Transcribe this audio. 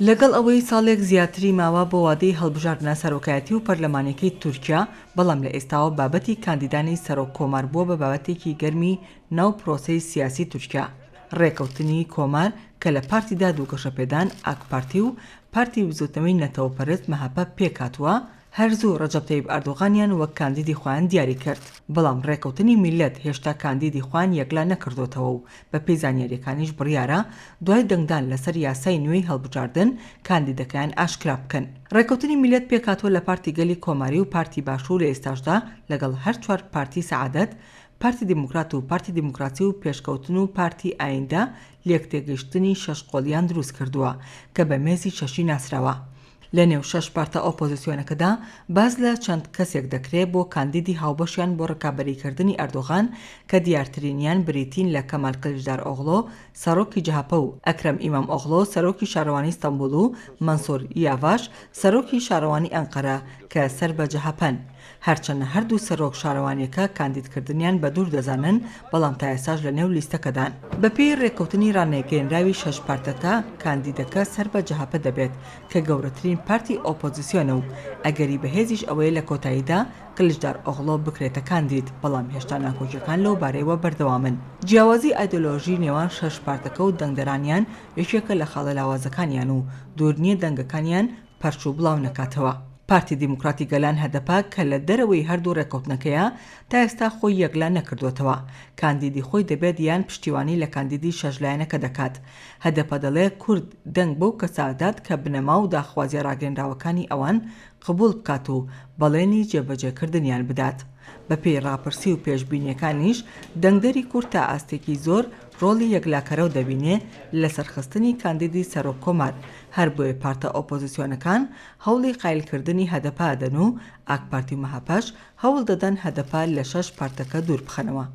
لەگەڵ ئەوەی ساڵێک زیاتری ماوە بۆ وادەی هەڵبژاردنە سەرۆکایەتی و پەرلەمانیەکەی تورکیا، بەڵام لە ئێستاوە بابەتی کاندیدانی سەرۆک کۆمار بووە بە بابەتێکی گەرمی ناو پرۆسەی سیاسی تورکیا. ڕێکەوتنی کۆمار کە لە پارتی داد و گەشەپێدان، ئاکپارتی، و پارتی بزوتنەوەی نەتەوەپەرست، مەهەپە، پێکهاتووە، هەر زوو ڕەجەب تەیب ئەردۆغانیان وەک کاندیدی خۆیان دیاری کرد، بەڵام ڕێکەوتنی میللەت هێشتا کاندیدی خۆیان یەکلا نەکردۆتەوە و بەپێی زانیارییەکانیش بڕیارە دوای دەنگدان لەسەر یاسای نوێی هەڵبژاردن کاندیدەکەیان ئاشکرا بکەن. ڕێکەوتنی میللەت پێکهاتووە لە پارتی گەلی کۆماری و پارتی باشوور لە ئێستاشدا لەگەڵ هەر چوار پارتی سەعادەت، پارتی دیموکرات و پارتی دیموکراسی و پێشکەوتن و پارتی ئایندە لێکتێگەیشتنی شەش قۆڵیان دروست کردووە کە بە مێزی شەشی ناسراوە. لەنێو شەش پارتە ئۆپۆزسیۆنەکەدا باس لە چەند کەسێک دەکرێ بۆ کاندیدی هاوبەشیان بۆ ڕکابەریکردنی ئەردۆغان کە دیارترینیان بریتین لە کەمال کلیچدارئۆغلۆ سەرۆکی جەهەپە و ئەکرەم ئیمامئۆغلۆ سەرۆکی شارەوانی ئیستەنبوڵ و مەنسور یاڤاش سەرۆکی شارەوانی ئەنقەرە کە سەر بە جەهەپەن. هەرچەندە هەردوو سەرۆک شارەوانیەکە کاندیدکردنیان بە دوور دەزانن، بەڵام تا ئێستاش لە نێو لیستەکەدان. بەپێی رێککەوتنی رانەگەیەنراوی شەش پارتەکە، کاندیدەکە سەر بە جەهەپە دەبێت، کە گەورەترین پارتی ئۆپۆزیسیۆنە و ئەگەری بەهێزیش ئەوەیە لە کۆتاییدا کلیچدارئۆغلۆ بکرێتە کاندید، بەڵام هێشتا ناکۆکیەکان لەو بارەیەوە بەردەوامن. جیاوازی ئایدۆلۆژی نێوان شەش پارتەکە و دەنگدەرانیان یەکێکە لە خاڵە لاوازەکانیان و دوور نییە دەنگەکانیان پەرش و بڵاو نەکاتەوە. پارتی دیموکراتی گەلان هەدەپە کە لە دەرەوەی هەردوو ڕێککەوتنەکەیە، تا ئێستا خۆی یەکلا نەکردووەتەوە کاندیدی خۆی دەبێت یان پشتیوانی لە کاندیدی شەش لایەنەکە دەکات. هەدەپە دەڵێ کورد دەنگ بەو کەسە ئەدات کە بنەما و داخوازیە ڕاگەیەنراوەکانی ئەوان قبوڵ بکات و بەڵێنی جێبەجێکردنیان بدات. بەپێی ڕاپرسی و پێشبینیەکانیش دەنگدەری کورد تا ئاستێکی زۆر ڕۆڵی یەکلاکەرەوە دەبینێ لە سەرخستنی کاندیدی سەرۆک کۆمار، هەربۆیە پارتە ئۆپۆزیسیۆنەکان هەوڵی قایلکردنی هەدەپە ئەدەن و ئاکپارتی و مەهەپەش هەوڵ دەدەن هەدەپە لە شەش پارتەکە دوور بخەنەوە.